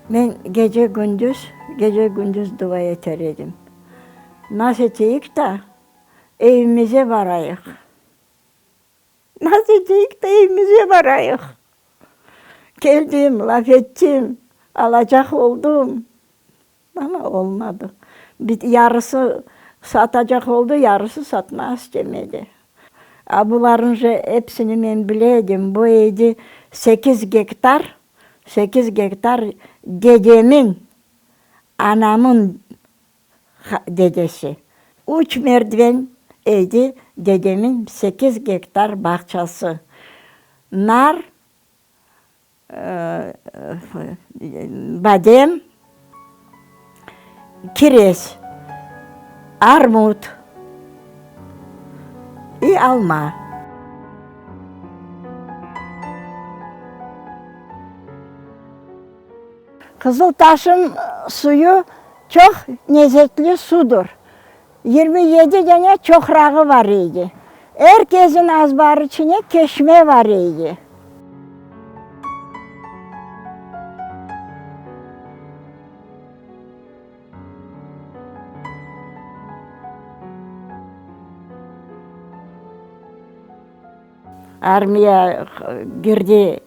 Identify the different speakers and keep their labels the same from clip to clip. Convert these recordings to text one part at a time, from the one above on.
Speaker 1: Men gece-kündüz, gece-kündüz dua eter edim. Nasıl eteyik da, evimize barayıq. Nasıl eteyik de, evimize barayıq. Keldim, laf ettim, alacaq oldım, amma olmadı. Yarısı satacaq oldı, yarısı satmaq istemedi. A bularnıñ je episini men bile edim, bu edi sekiz gektar, sekiz gektar dedemiñ, anamıñ dedesi. Üç merdiven edi dedemiñ sekiz gektar bağçası. Nar, badem, kirez, armut i alma. Qızıltaşıñ suyu çoq lezetli sudur. 27 dene çoqrağı var edi. Er keziñ azbarı içine keşme var edi. Armiya girdi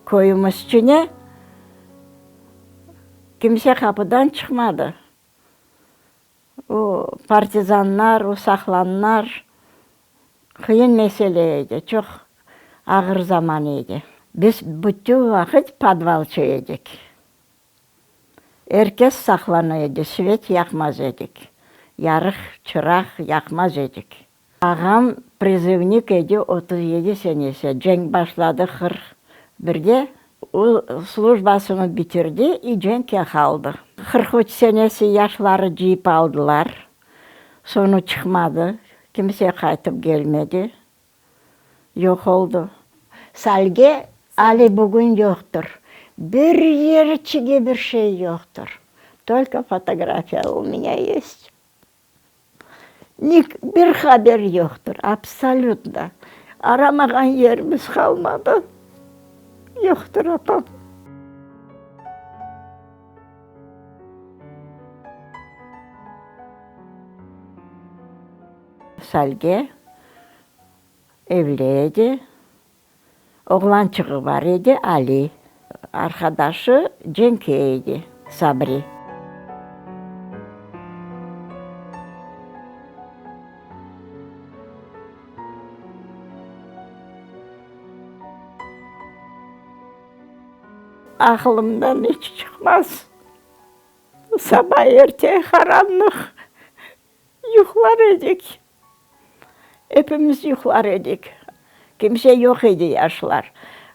Speaker 1: köyümiz içine, kimse qapıdan çıqmadı. O partizanlar, o saqlanlar, qıyın mesele edi, çoq ağır zaman edi. Biz bütün vaqıt podvalça edik. Er kes saqlana edi, svet yaqmaz edik, yarıq, çıraq yaqmaz edik. Ağam prizıvnik edi, 37 senesi, cenk başladı 41-de, o slujbasını bitirdi i cenkke qaldı. 43 senesi yaşları cıyıp aldılar, soñu çıqmadı, kimse qaytıp gelmedi, yoq oldı. Salge ali bugün yoqtır, bir yerçige bir şey yoqtır, tolko fotografiya u menya yest. Nik bir haber yoqtır, absolütno. Aramağan yerimiz qalmadı. Yoqtır apam. Salge evli edi. Oğlançığı bar edi, Ali. Arqadaşı Cenke edi, Sabri. Aqılımdan iç çıqmaz. Saba erte qaranlıq yuqlar edik. Epimiz yuqlar edik. Kimse yoq edi yaşlar,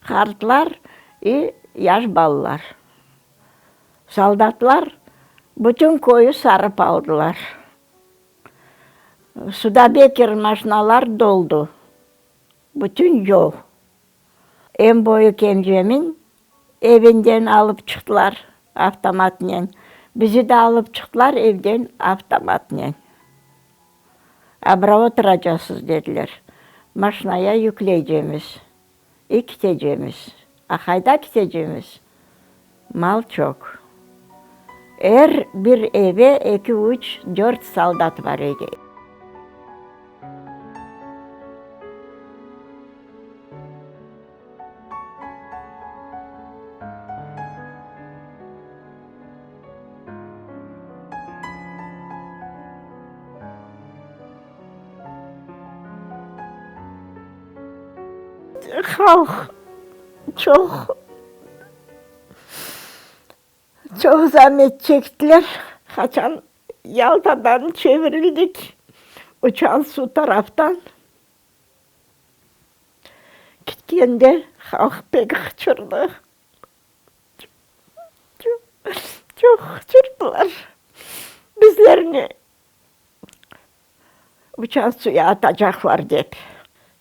Speaker 1: qartlar i yaş balalar. Soldatlar bütün köyü sarıp aldılar. Sudabeker maşnalar doldu, bütün yol. Eñ boyu kencemiñ evinden alıp çıqtılar avtomatnen. Bizi de alıp çıqtılar evden avtomatnen. Abra oturacasız, dediler. Maşnaya yükleycemiz i kitecemiz. A qayda kitecemiz? Mal çoq. Er bir eve eki, üç, dört soldat bar edi. Halq çoq, çoq zamet çektiler. Qaçan Yaltadan çevirildik, Uçan Su taraftan. Ketkende halq pek qıçırdı. Çoq qıçırdılar. Bizlerni uçan suya atacaqlar dep.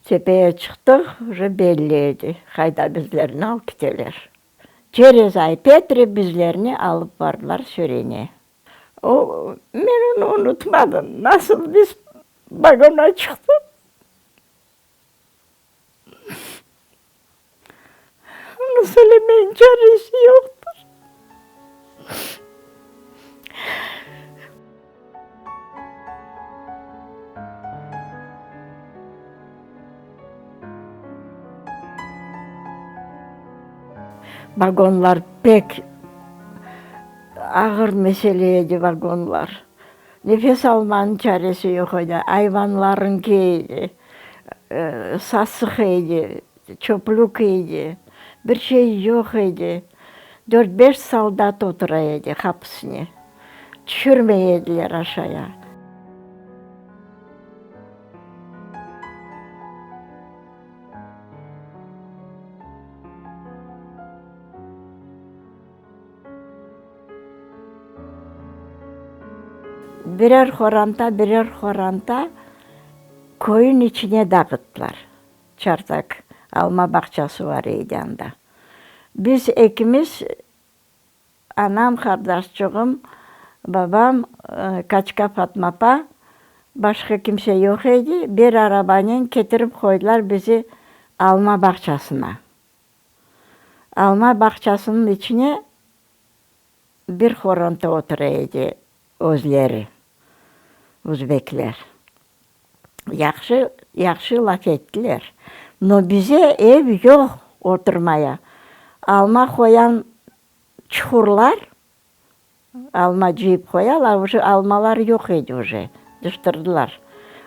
Speaker 1: Tepeye çıqtıq, uje belli edi, qayda bizlerni alıp keteler. Çerez Ay-Petri bizlerni alıp bardılar Sürene. O, men onı unutmadım, nasıl biz vagona çıqtıq. Onı söylemeyin çaresi yoqtır. Vagonlar pek ağır mesele edi vagonlar. Nefes almanıñ çaresi yoq edi, ayvanlarıñki edi, sasıq edi, çöplük edi, bir şey yoq edi. Dört-beş soldat otura edi hapisine, tüşürmey ediler aşaya. Birer qoranta, birer qoranta köyün içine dağıttılar. Çardak, alma bağçası bar edi anda. Biz ekimiz, anam, qardaşçığım, babam, Kaçka Fatma apa, başqa kimse yoq edi, bir arabanen ketirip qoydılar bizi alma bağçasına. Alma bağçasınıñ içine bir qoranta otura edi özleri, özbekler. Yahşı, yahşı laf ettiler. No bize ev yoq oturmaya. Alma qoyan çuqurlar, alma cıyıp qoyalar, uje almalar yoq edi uje, cıştırdılar.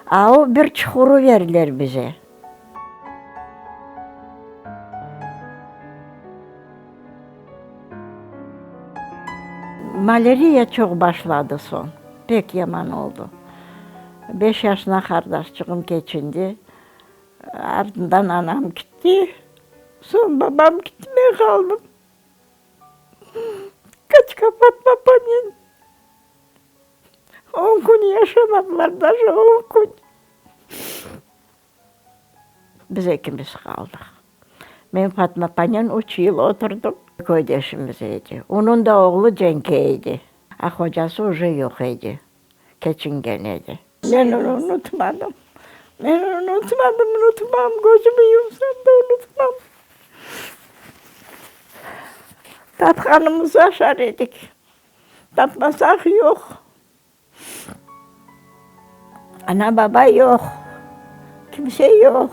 Speaker 1: A o bir çuqurı berdiler bize. Malâriya çoq başladı soñ, pek yaman oldı. Beş yaşına qardaşçığım keçindi, artından anam kitti, soñ babam kitti, men qaldım. Kaçka Fatma apanen on kün yaşamadılar, daje on kün. Biz ekimiz qaldıq. Men Fatma apanen üç yıl oturdım. Köydeşimiz edi. Onıñ da oğlu cenkke edi. A hocası uje yoq edi. Keçingen edi. Men onı unutmadım. Men onı unutmadım, unutmam. Közümi yumsam da unutmam. Tapqanımızı aşar edik. Tapmasaq, yoq. Ana-baba yoq, kimse yoq.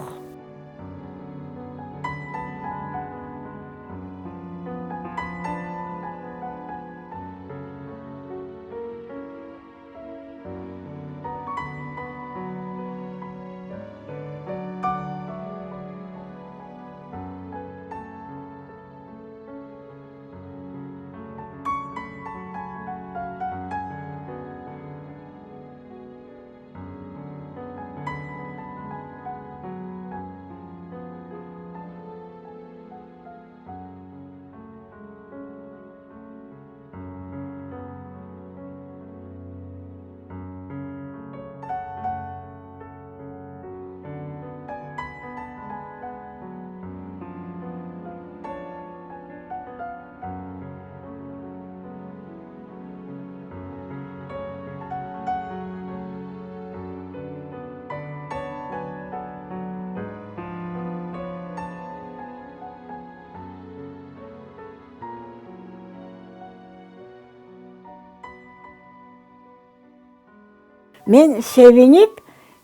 Speaker 1: Men sevinip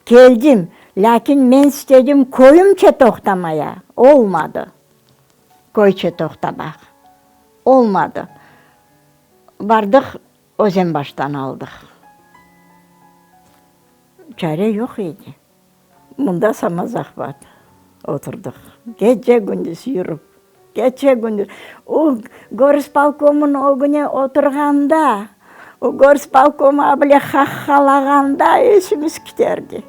Speaker 1: keldim, lâkin men istedim köyümce toqtamaya, olmadı. Köyce toqtamaq olmadı. Bardıq, Özenbaştan aldıq. Çare yoq edi. Mında samozahvat oturdıq. Gece-kündüz yürip, gece-kündüz. O gorispolkomnıñ ögüne oturğanda, o gorispolkom a bile hahhalağanda esimiz kiterdi.